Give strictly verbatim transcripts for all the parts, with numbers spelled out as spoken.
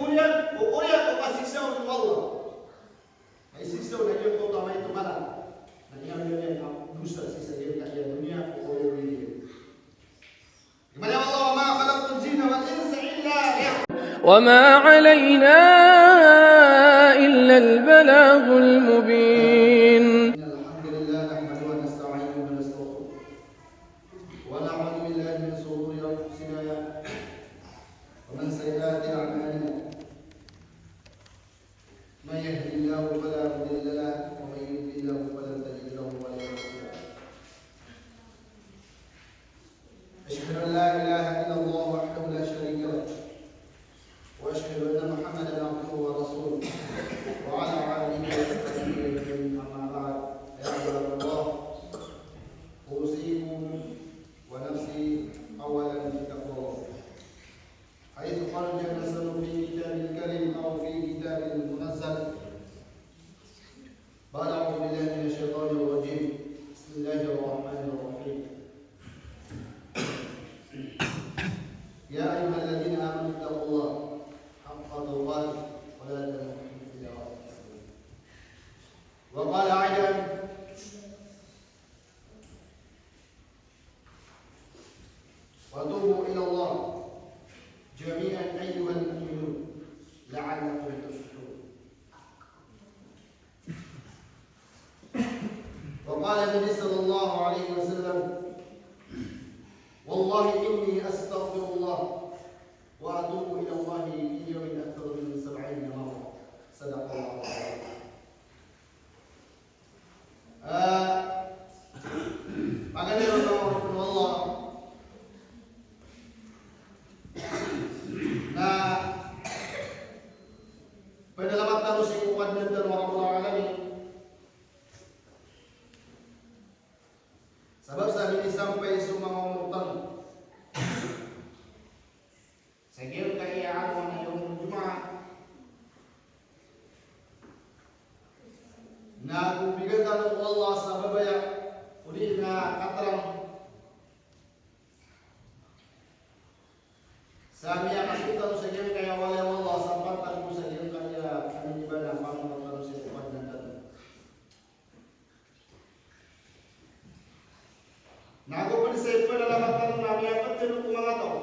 Oriyan, o oriyan o kasiksa on o Allah. Ay siksa on a giyangkoto a maito mala. Na aya miyaona a dosa sii sa giyangkaya doniya o oriyan. Aya maana o Allah, وما خلقت الجن والإنس إلا ليعبدون. وما علينا إلا البلاغ المبين. إن الحمد لله نحمده ونستعينه ونستغفره. ونعوذ بالله من شرور أنفسنا ومن سيئات أعمالنا. من يهد الله فلا مضل له ومن يضلل فلن تجد له وليا مرشدا. أشهد أن لا إله إلا الله وحده لا شريك له. وأشهد أن محمدا عبده ورسوله. وعلى آله وصحبه أجمعين. أما بعد. يا عباد الله. أوصيكم ونفسي أولا بتقوى الله. حيث قال جل شأنه في كتابه الكريم أو في كتابه المنزل بعد أعوذ بالله من الشيطان الرجيم. بسم الله الرحمن الرحيم. يا أيها الذين آمنوا اتقوا الله حق تقاته ولا تموتن إلا وأنتم مسلمون. وقال أيضا وتوبوا إلى الله جميعا أيها المؤمنون لعلكم تفلحون. وقال النبي صلى الله عليه وسلم: والله إني أستغفر الله وأتوب إلى الله في اليوم أكثر من سبعين مرة. صدق الله العظيم. Ah, paganay o Allah na panalamatan tano sii ko Kadnan tano a Rabbul Alamin. Sabap sa di nisampay so manga omor tano. Sa giyangkaya a adn a Yawmul Jumu'ah, na go bigan tano o Allah sa babaya, odi na katerang. Sa miyakasold tano sa giyangkaya walay o Allah sa pantag ko sa giyangkaya a minibanan a pangawat tano sii ko Kadnan tano. Na go pn sa ipanalamatan tano na miyaptlo ko manga taw.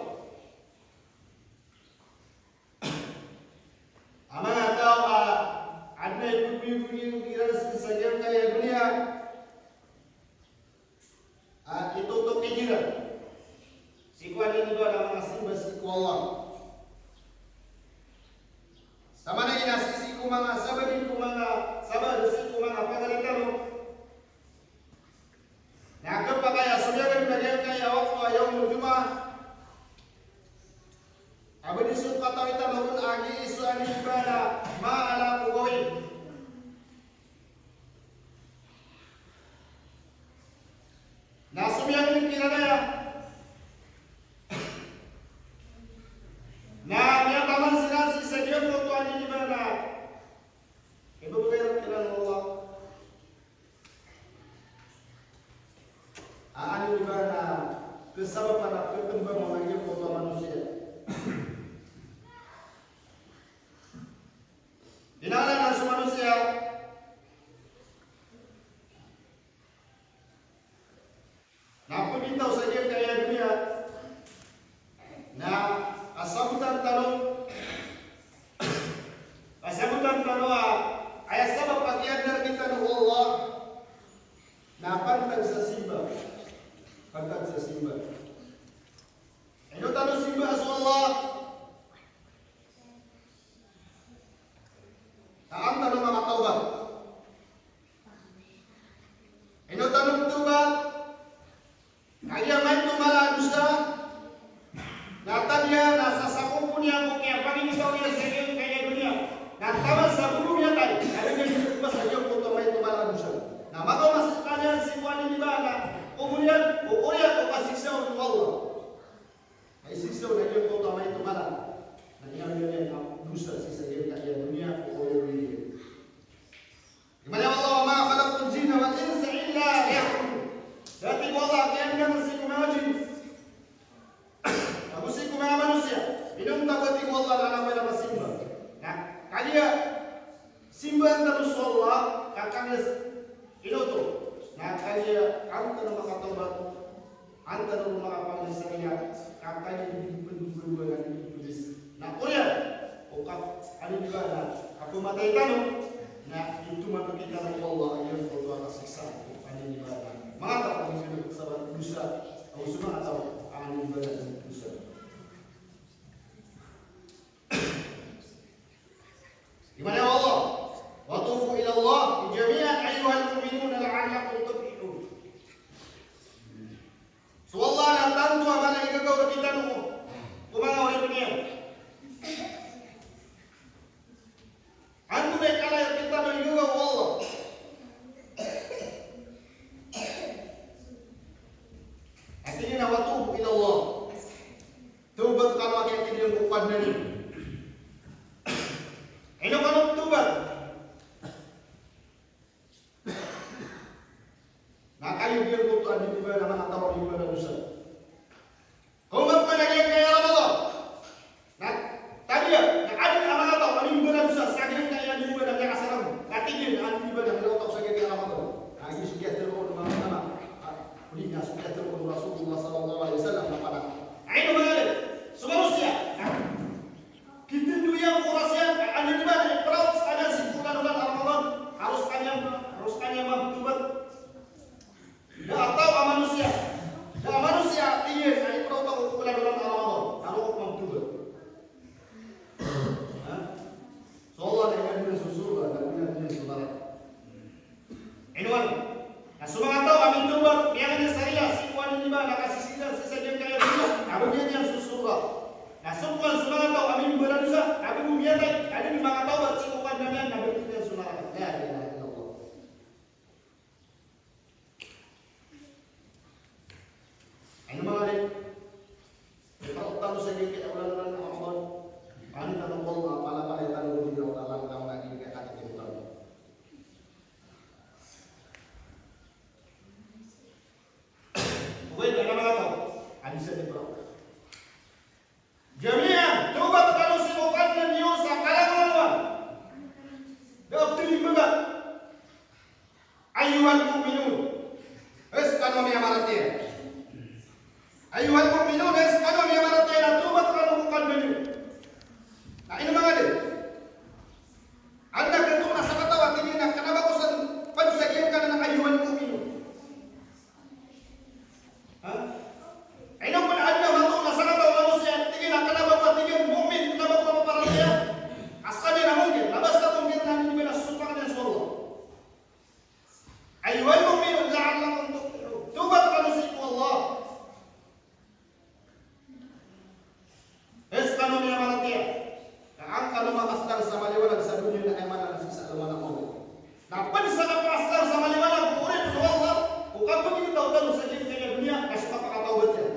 A manga taw a adn a ipgogoygoy iran sii sa giyangkaya doniya a itotok iran sii ko adn a manga simba sii ko Allah. Sa maana iyan na sii ko manga sabaad, ko manga sabaad sii ko manga pagari tano. Na khapakay a so miyagad a giyangkaya a wakto a Yawmul Jumu'ah, a ba di so katawi tano on a giya so anibanan a mala ko gawii. Na so miyagad kiran aya na miyataman siran sii sa giyangkoto a anibanan a ibebegay rktano o Allah. A anibanan a kasabapan a katmbang o giyangkoto a manosiya. Di na anan so manosiya na pmbitaw sa giyangkaya doniya na kasabotan tano, kasabotan tano a aya sabap a kiyadnar kitano o Allah na pantag sa simba. Pantag sa simba. Ino tano simba so Allah? Taan tano makatawbat. Ino tano ptawbat? Kagiya maito mala a dosa na tadiya na sasakopn iyan ko kiyam. Ino oto? Na kagiya an tano makatawbat, an tano makapangni sa riya, ka kagiya di pnggolalan iyan. Na oriyan o kap-, aniba na kapmatay tano, na itoman tano ko Allah a giyangkoto a kasiksa. Aniba na manga taw a miyagsasabaad sa dosa, ago so manga taw a aniba na dosa. Aya maana o Allah, "Wa tubu ila Allahi jami'an ayyuhal mu'minuna la'allakum tuflihun." So Allah na tanto a maana i gagaw rktano ko manga oripen iyan. Antonaa i kala rktano i gagaw o Allah? Aya tig iyan a, "Wa tubu ila Allah." Tawbat kano a kiyatindg ko Kadnan iyo. Ino kano tawbat? Na kagiya giyangkoto a di niyo ba na manga taw a di niyo ba na dosa. Kaoma ko na giyangkaya Ramadan. Na tabiya, na adn a manga taw a di niyo ba na dosa sa giyangkaya di niyo ba na miyakasaram. Na tig iyan a di niyo ba na miyakasaram sa giyangkaya Ramadan. Na giya so kiyatharoa o manga ulama. Ah, odi na so kiyatharoa o Rasulullah sallallahu alaihi wasallam na pd a, ino manga, so manosiya a kitndo iyan ko oras iyan a aniba na ipraot skaniyan sii ko olan a Ramadan, a roo skaniyan, a roo skaniyan mambo tawbat. Da a taw a manosiya, da a manosiya a tig iyan a ipraot ako ko olan a Ramadan, a roo ako mambo tawbat. Ha? So Allah na inadn iyan so sorga, na inadn iyan so naraka. Ino aya? Na so manga taw a mitawbat, miyangni sa riya sii ko aniba na kasisiran sii sa giyangkaya doniya, na bgan iyan so sorga. Na so kowan so manga taw a mimbaradosa, na bgan miyatay, na di niyan makatawbat sii ko Kadnan iyan, na bgan iyan so naraka. La ilaha illallah. Ino manga di, ipraot tano sa giyangkaya olan a Ramadan. Pangnin tano ko Allah a palapalaya tano ko di na wata lang tano na giyangkaya katikiran tano. Ogaid na manga taw a di sa di praot. Jami'an, tawbat kano sii ko Kadnan iyo sa kalangowan. Da a ptharoon iyan a, "Ayyuhal mu'minun." Hay skano miyamaratiyaya. "Ayyuhal mu'minun," hay skano miyamaratiyaya, tawbat kano ko Kadnan iyo. Na ino manga di? Adn a katoon a sakataw a tig iyan a kna ba ko sa pd sa giyangkanan a "Ayyuhal mu'minun." Ha? Ino pn a adn a matoon a sakataw a manosiya a tig iyan a kna ba ko, a tig iyan, mu'min, kna ba ko a paratiyaya? Asar iyan a mungkin, na basta mungkin na di niyan ba na sosopangan iyan so Allah. "Ayyuhal mu'minun la'allakum tuflihun." Tawbat kano sii ko Allah. Hay skano miyamaratiyaya, na an kano makasdang sa maliwanag sa doniya na aya maana na sii sa alongan a mawri. Na pd sa kapakasdang sa maliwanag o oripn o Allah, o kapagitaw tano sa giyangkaya doniya, na so kapakatawbat iyan.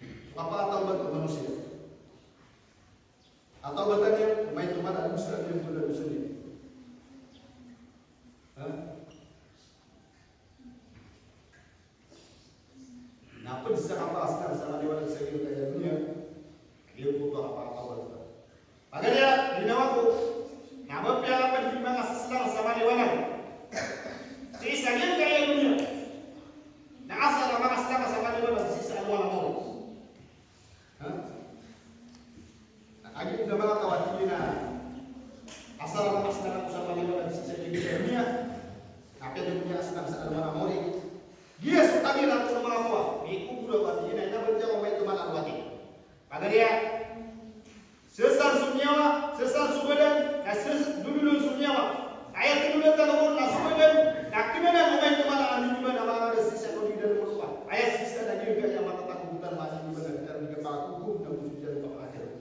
So kapakatawbat o manosiya. A tawbatan iyan, maito man a dosa iyan, dosa iyan. Ha? Na pd sa kapakasdang sa maliwanag sa giyangkaya doniya, giyangkoto a kapakatawbat. Pagari a ginawa ko, na mapiya a pd i makasdang sa maliwanag sii sa giyangkaya doniya, na asar a makasdang sa maliwanag sii sa alongan a mawri. Ha? Na kagiya da manga taw a tig iyan a asar a makasdang ako sa maliwanag sii sa giyangkaya doniya, na apiya di ako miyakasdang sa alongan a mawri. Giya so tabiya na ko manga kowa, mikokoraw a tig iyan a ina ba di ako maito man a lowati. Pagari a sasaan so niyawa, sasaan so badan, na sas-, dodolon so niyawa. Aya tindolon tano ron na so badan, na kna anan o maito man a aniba na manga da sii sa kagiya da ron pa. Aya sii sa da giyangkaya matatagotan a aniba na da ron kapakakokom na go so diyan kapakatero.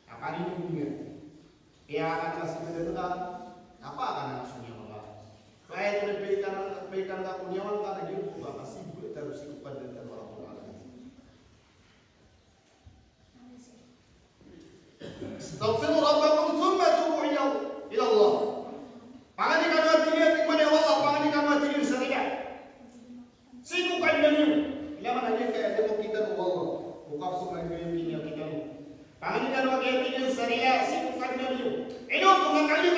Na pangnin ko niyan. Aya anan so badan ka, na pakanan so niyawa ka. Aya tindolon paitan, paitan ka ko niyawa ka na giyangkoto a kasigoy tano sii ko Kadnan tano a Rabbul Alamin. Istaghfiru rabbakum thumma tubu ila, ila Allah. Pangni kano a tig iyan, tig man iyan o Allah, pangni kano a tig iyan sa riya sii ko Kadnan iyo. Ilay man a giyangkaya di mo kitano o Allah. O kapso man giyangkaya kitano. Pangni kano a tig iyan sa riya sii ko Kadnan iyo. Ino oto, na kagiya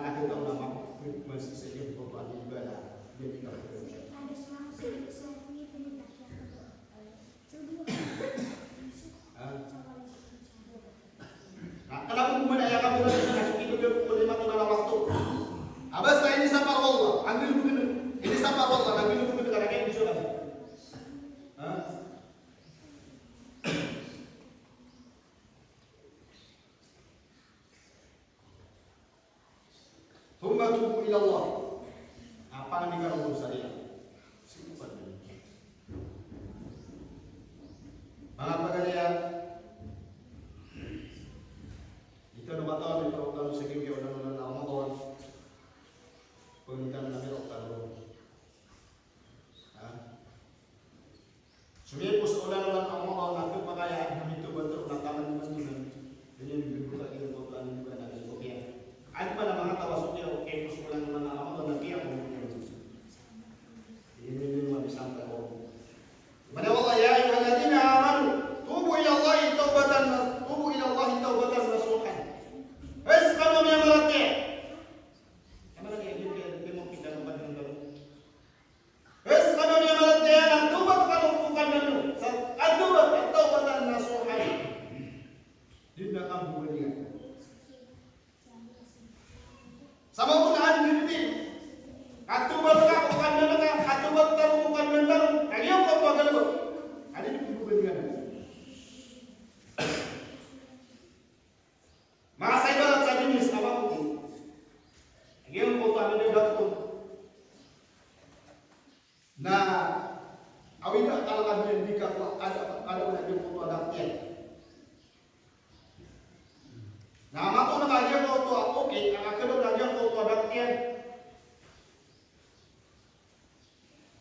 Ati taw na mako, mas isa iyan ko pa ni bala, iyan di ka pa. Na kala ko man aya ka bala na so ito ko lima ko na wakto. Aba sa ini sa para Allah, anggil ko gina. Ini sa para Allah, anggil ko gina ka na kaya di so ka. Ha? Thumma tubu ila Allah. Apa na di ka rogol sa riya? Sino pa rin? Mga pagaliya, ito na ba taw, may paroktan sa giya, wala na, na, na, na, na, pagalitan na, may paroktan. Ha? Sumiya ko sa olan-olan a Ramadan na khapakay a mitobat roo na taman man iyan. Iyan i bibigay ko sa iyan ko plan ko na ko kaya. Adi man a manga taw a so kaya ko sa olan-olan a Ramadan na kaya ko. Iyan i bibigay ko sa iyan ko. Mana Allah, ya ayyuhalladhina amanu, tubu ila Allahi tawbatan nas-, tubu ila Allahi tawbatan nasuhan. Hay skano a miyamaratiyaya. Hay skano a miyamaratiyaya, na tawbat kano ko Kadnan iyo. Sa, a tawbat, a tawbatan nasuhan. Di na kambobaliyan. Sa mawala an diti. A tawbat ka ko Kadnan ka, a tawbat ka ko Kadnan ka, a giyangkoto a galbk. A di kambobaliyan. Manga sa ibarat sa dinis a mako. Giyangkoto a miyadadak oto. Na awid a kalk a di ka ko ada, ada na giyangkoto a dak iyan. Na mato na ka giyangkoto a okay, na kadaw na giyangkoto a dak iyan.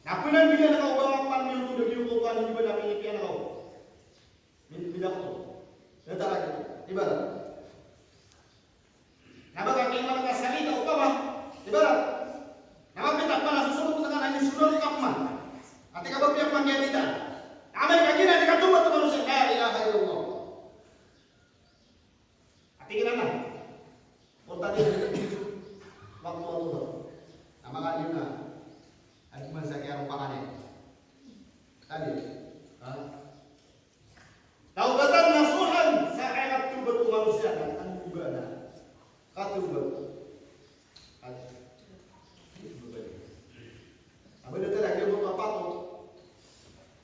Na pnandigan ka o ba mapan miyoto da giyangkoto a di ba na pinipiya na ka o. Min-, min ako. Datar a giyoto. Ibarat. Na ba ka kaiman ka salita opama. Ibarat. Na mapita pman a sosogot ka na inisonar ka pman. Ati ka ba piya pman giya dita. Amay ka giyanan di ka tawbat a manosiya. La ilaha illallah. Ati giyanan na. Portati wakto a Dhuhr. Na manga di na. Adi man sa kiyaropangan iyan. Tadi. Ha? Tawbatan nasuhan, sa aya katawbat o manosiya na, ano ba na? Katawbat. At, ano ba na? Aba da talaga mo papato.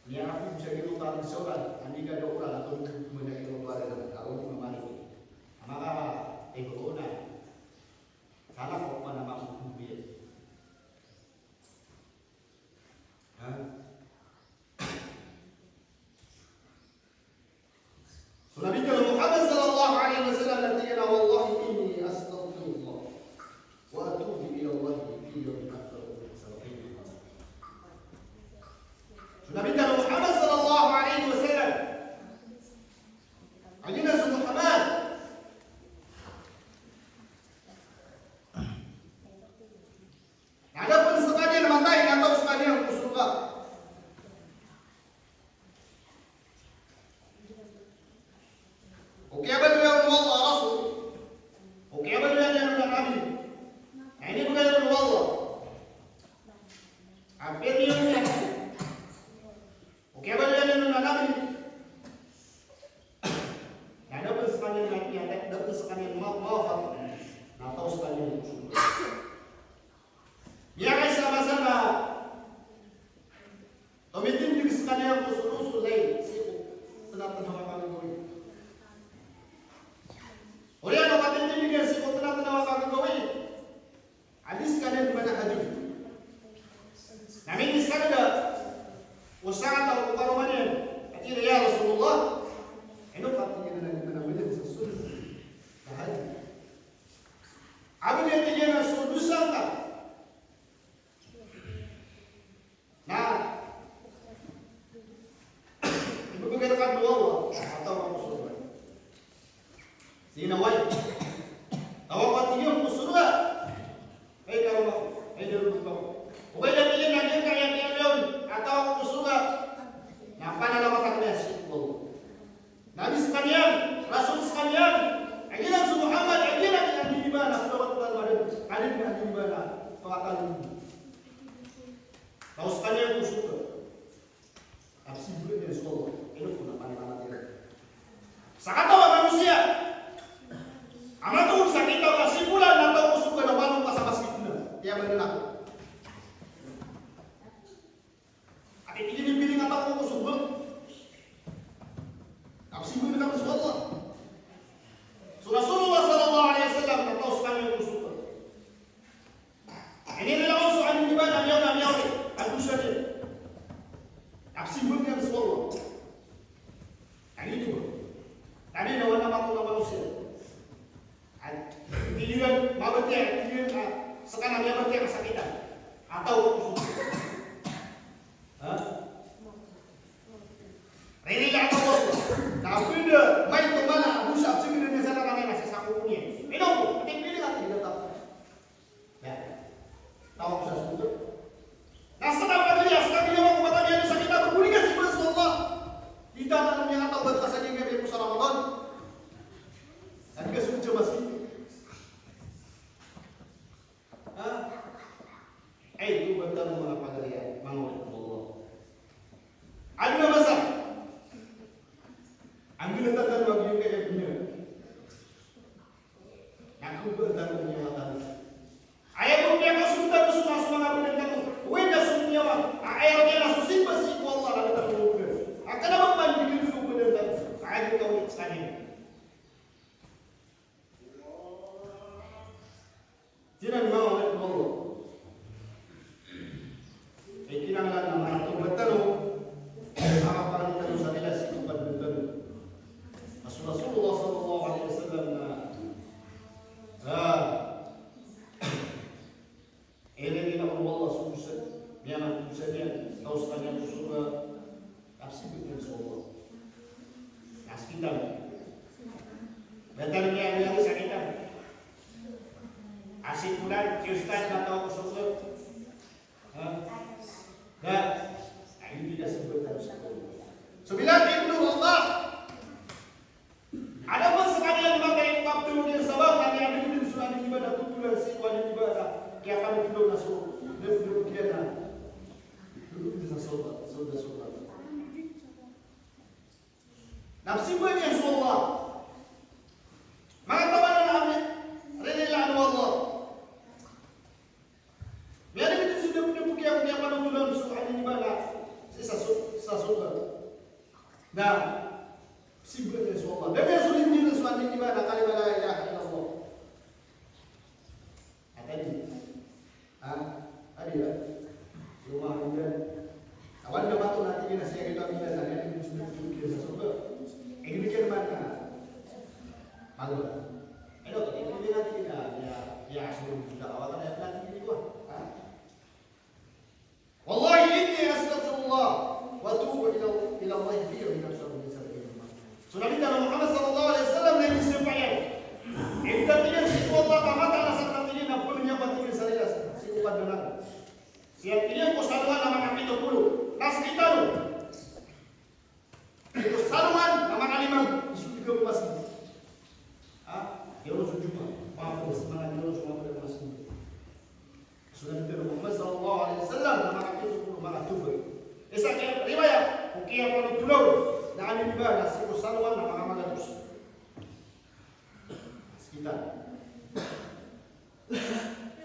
Niya ako sa gino tayo sa oran, hindi ka daw oran, ako yung muna yung oran na tao, di mamalik. Ang mga, eh, oo na. Sana ko pa na makukumbir. Ha? So Nabi tano Muhammad sallallahu alaihi wasallam na tig iyan a, "Wallahi inni astaghfirullah wa atubu ila Allah fi yawmin akthar min sab'ina marrah." So Nabi tano Muhammad sallallahu alaihi wasallam. Agi na so Muhammad. Na adn pn skaniyan matay na taw skaniyan ko sorga. O kiyabaloy iyan o Allah a Rasul. O kiyabaloy iyan o Nabi. Na inibgay on o Allah a period iyan. O kiyabaloy iyan o Nabi. Na da pn skaniyan na, na da pn skaniyan ma-, mawafat. Na taw skaniyan ko sorga. Miyakaisa a masa na tomitindg skaniyan ko sulusul layl, sii ko tnga-tnga a manga gawii. Oriyan o katindg iyan sii ko tnga-tnga a manga gawii, a di skaniyan manahajud. Na minsan na o sakataw ko karoma niyan a tig iyan a, "Ya Rasulullah, ino ka," tig iyan, "a di manahajud sa sunnah tahajud?" A ba niyan tig iyan a so dosa ngka na ibibgay rka o Allah a taw ka ko sorga. Tig iyan a, "Way, taw ako," tig iyan, "ko sorga." Hay karoma ko, hay daroma ko. O ba aya tig iyan a giyangkaya kiyabiya on a taw ako ko sorga na panalawatan iyan sii ko Allah. Nabi skaniyan, Rasul skaniyan, a giyanan so Muhammad, a giyanan i Nabi iba na pd a wata a madn. Aya na di ba na pakatalon. Taw skaniyan ko sorga. Kapsimbag iyan so Allah. Ino ko na panipanatira. Sakataw a manosiya a matoon sa kitaw a simbolan na taw ko sorga na walong ka sa masgit na. Aya man na. Ati pilipiling a taw ko sorga. Kapsimbag iyan so Allah. So Rasulullah sallallahu alaihi wasallam na taw skaniyan ko sorga. Inilalaw so anin iba na miyaw na miyaw a dosa niyan. Kapsimbag iyan so Allah. Ino ba? Tadi na wala matoon a manosiya. Ati pilipiling a mabatiya, pilipiling a skaniyan a miyabatiya a sakitan. A taw ko sorga. Ha? Ririlaan o Allah. Na pd a maito man a dosa a pzagdn iyan sa lalan iyan a sasako niyan. Ino ko, ati pilipiling a ati na taw. Ya. Taw ko sa sorga. Na sa taw ka dn iyan, sa taw ka dn iyan, mako ba taw iyan sa kitab, boli ka simba so Allah. Di taw na miyakataw ba taw sa giyangkaya a miyako sa Ramadan. Na di ka so dn sa masgit. Ha? Ay, ito ba tano manga pagari a manga oripn o Allah? Adn a masa a nggnatan tano a giyangkaya a dunya. Na khaoba tano niyan a tano. Aya bo miyakasold tano so manga, so manga badan tano. Oway na so niyawa. A aya niyan na so simba sii ko Allah na tano. A kna ba pn di tano so badan tano. Aya bo tano skaniyan. Giyanan manga oripn o Allah. Ay kinanglan a manga tawbat tano, manga parangi tano sa rila sii ko kadnan tano. A so Rasulullah sallallahu alaihi wasallam na, ah, ilay niyan o Allah so dosa, miyangan so dosa niyan, taw skaniyan ko sorga. Kapsimbag iyan so Allah. Sakitan. Btad iyan a sakitan. A si pulan, si ustad, na taw ko sorga. Ha? Da. Ay, di na simbag iyan so Allah. So bila tindg o Allah. Adn a ba skaniyan matay ko kaptlo iyan sa bang, na aya dn so anin iba na totolan sii ko anin iba na kiyapanotolan na so, na so, na so, na so, na so. Na pzimba niyan so Allah. Manga taw a amin, rinilaan o Allah. Miyadn dn so dapdap ko kiyapanotolan so anin iba na sii sa so, sa sorga. Na pzimba niyan so Allah. Da niyan so lindi so anin iba na kalima la ilaha illallah. Ata di. Ha? Adi ba? Loma iyan. Awan na mato na tig iyan a sii ko anin iba na niyan dn so dapdap ko kiyapanotolan so sorga. Ino ba iyan man na. Mago. Ino, ino ba iyan na tig iyan a, ya, ya, so dapdap ko kiyapanotolan so sorga. Ha? Wallahi inni astaghfirullah wa atubu ila, ila Allahi fi yawmin akthara min sab'ina marrah. So Nabi tano Muhammad sallallahu alaihi wasallam na inisampa iyan. Tig iyan sii ko Allah ka mataan a sakn, tig iyan, na polo niyan, tig iyan, sa rila sii ko Kadnan. Sii, tig iyan, ko salongan a manga pito polo. Na sktano. Ito salongan a manga lima, isold ko masgit. Ha? Giyangkoto so Jumaat, manga polo, manga polo a masgit. So Nabi tano Muhammad sallallahu alaihi wasallam na manga pito polo, manga tobay. Isa ki riwayat, ko kiyapanotolan o anin iba na sii ko salongan a manga magatos. Sakitan.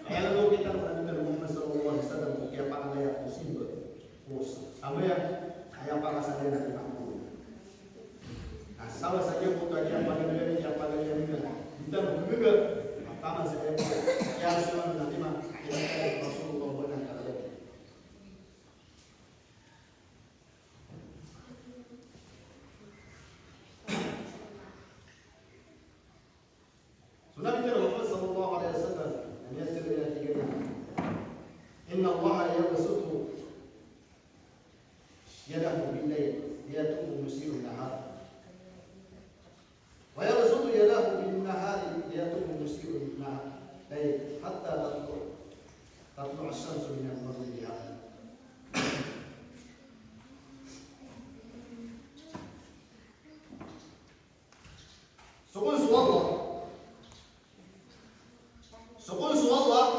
Aya lagid o kitan o Nabi tano Muhammad sallallahu alaihi wasallam ko kiyapangalaya ko simba, ko sambayang, aya pangasaliyan a lima polo. Na sawa sa giyoto a kiyapagaliyan, kiyapagaliyan iyan. Di tano khagaga, taman sa aya kiyasowa na lima, aya kiyasowa na Rasulullah, wanan ka lagi. So Nabi tano Muhammad sallallahu alaihi wasallam, na miyatero iyan a tig iyan a, "Inna Allaha yabsutu yadahu bil layl liyatuba musi'un nahar. Wa yabsutu yadahu bin nahari liyatuba musi'un nahar, layl, hatta tatlu', tatlu'a ash-shamsu min maghribiha." So kon so Allah. So kon so Allah,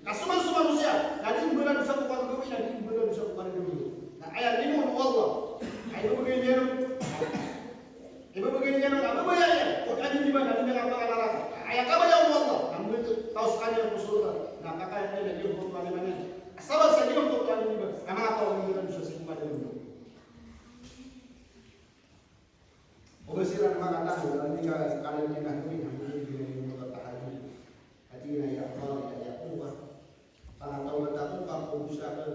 Ka so man so manosiya na di mbaradosa ko kagagawii, na di mbaradosa ko kagagawii. Na aya limo o Allah a ibebegay niyan on, ibebegay niyan on a babaya iyan ko aniniba na di niyan kapakalaraka. Aya kabaya o Allah na mbetad taw sekaniyan ko sorga, na kakaya niyan na giyangkoto a lima niyan. Sabap sa giyangkoto a lima na manga taw a di mbaradosa sii ko kagagawii. Oba siran manga taw a di ka sekaniyan na gawii na mbetad giyangkoto a tahajjud. Ati na ya Allah, ya Allah, pangataw mata ko ka ko dosa ka.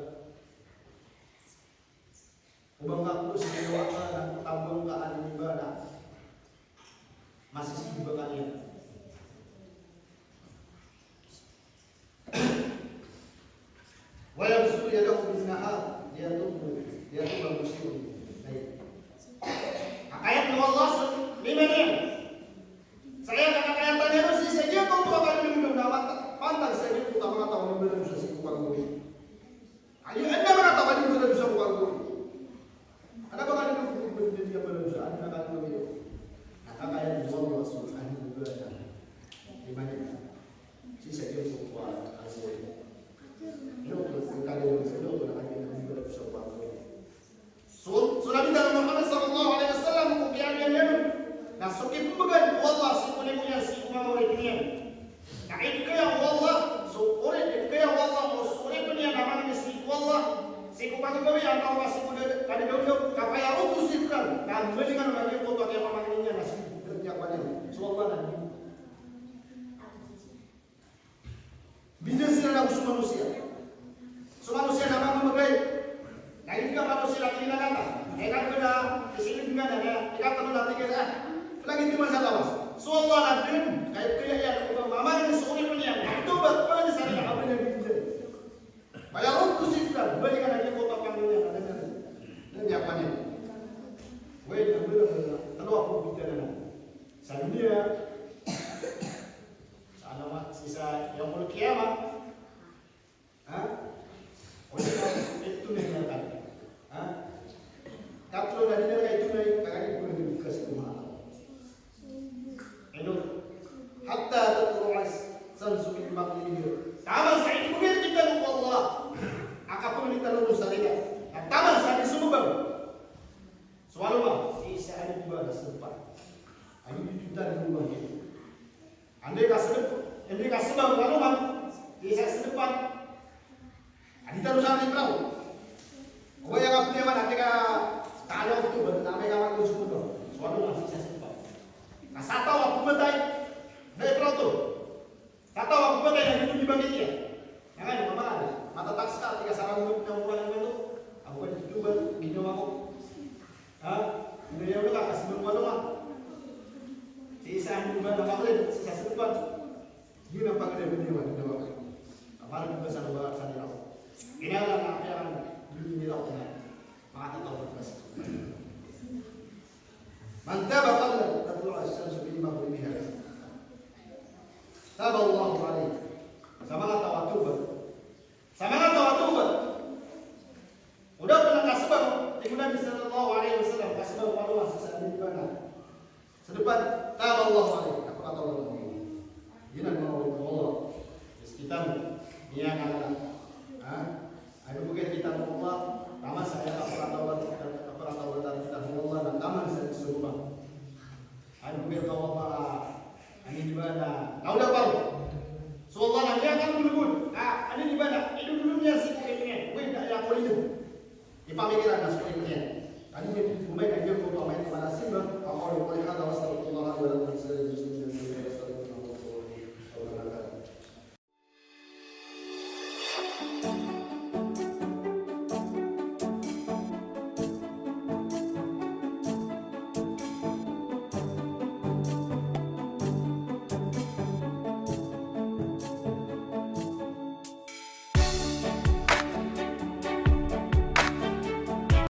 Oba nga ko sa liyawaat ka na tabang ka a di ba na masisii ba ka niyan. Wa yabsutu yadahu bin nahar liyatuba, liyatuba musii'ul layl. Kakayatan o Allah so lima niyan. Sa aya kakayatan iyan on sii sa giyangkoto a kalilimod na pantag sa giyangkoto a manga taw a di mbaradosa sii ko kagagawii. Aya anda manga taw a di mbaradosa ko kagagawii. Anda ba ka di mbaradosa, anda ka di mbaradosa. Na kakayatan o Allah subhanahu wa ta'ala. Lima niyan. Sii sa giyangkoto a kagagawii. Ino ko kagagawii, ino ko na ka di mbaradosa ko kagagawii. So, so Nabi tano a Muhammad sallallahu alaihi wasallam ko kiyaaloya niyan on na so kipembegan o Allah sii ko limo niyan sii ko manga oripen iyan. Na ipkaya o Allah, so ori, ipkaya o Allah o so oripen iyan a mangni sii ko Allah sii ko kagagawii antawaa sii ko da-, kadadawndaw, ka fayaruddu sidqan, na mbalingan o giyangkoto a kiyapamangni niyan na sii ko da-, kiyapamangni niyan. So Allah na di Bida siran ago so manosiya. So manosiya na mamamagay. Na ino ka manosiya na kinakata. Ika kena, isinib nga na, na, ika telo na tiga na. Lagi di man sa lawas. So Allah na den, kay kaya iyan, o ba mamangni so oripen iyan. Na ito ba, pangni sa rin, a ba niyan bida. Fayaruddu sidqan, balikan a giyangkoto a pangni niyan, na den, na den, na den, na den. Wey, na bida, na, telo a ko bida na. Sa doniya, Sa alamat, sii sa yawmul qiyamah. Ha? O di na, ito na yung naraka. Ha? Katlo na di naraka, ito na yung, kaya ito na yung kasi kumain. Ino? Hatta tatlu'a shamsu min maghribiha. Taman sa ino, bigay kita ng Allah. Akapagalitan ng Rosalia. Na taman sa di sumubang. So alongan, sii sa aniba na sedepan. Aniba na sedepan. Anda i kasedep, anda i kasedepan, alongan, sii sa sedepan. Adi tano sa iperaw. O ba aya kapiliya man, ati ka, talo ko to, ba, na may kawan ko sa mundo. So alongan, sii sa sedepan. Na sa taw a pematay, na iperaw to. Sa taw a pematay na di oto dibangkit iyan. Na kano, mama, matatak ska, tig ka sa ranggot na mura na ito. Ako ka di tuban, ginawa ko. Ha? Hindi niya ulo ka, kasi mo walo ka. Sii sa ano ba na pagrin, sii sa sedepan. Yun ang pagrin, hindi naman, hindi naman. Aparan ko sa lugar sa nila. Kailangan na kaya ang hindi nila ako na makatatawag ka sa Man taba qabla tatlu'a shamsu min maghribiha, taba Allahu alayh. Sa manga taw a tawbat. Sa manga taw a tawbat. O da pen a kasebang, tig o Nabi sallallahu alayhi wasallam, kasebang o alongan sii sa aniba na sedepan, taba Allahu alayh, kapakatawbat o Allah. Giyanan manga oripn o Allah. Yes, kita mo. Niyan ka na. Ha? Ay, bibigay kita ng Allah. Taman sa aya kaparatawat, kaparatawatan kita ng Allah na taman sa di sumubang. Ay, bibigay ka ng Allah, ah, aniba na, na oda paro. So Allah na niyan ka bulbul. Ah, aniba na, idulbul niyan sii ko oripen iyan. Wait, na aya ko rin. Ipamikiran na sii ko oripen iyan. Aniba, bumay ka niyan ko pamay ko manasimba. Aqulu qawli hadha wa astaghfirullah li wa lakum wa lisa'iril muslimin min kulli dhanbin fastaghfiruhu innahu huwal ghafurur rahim.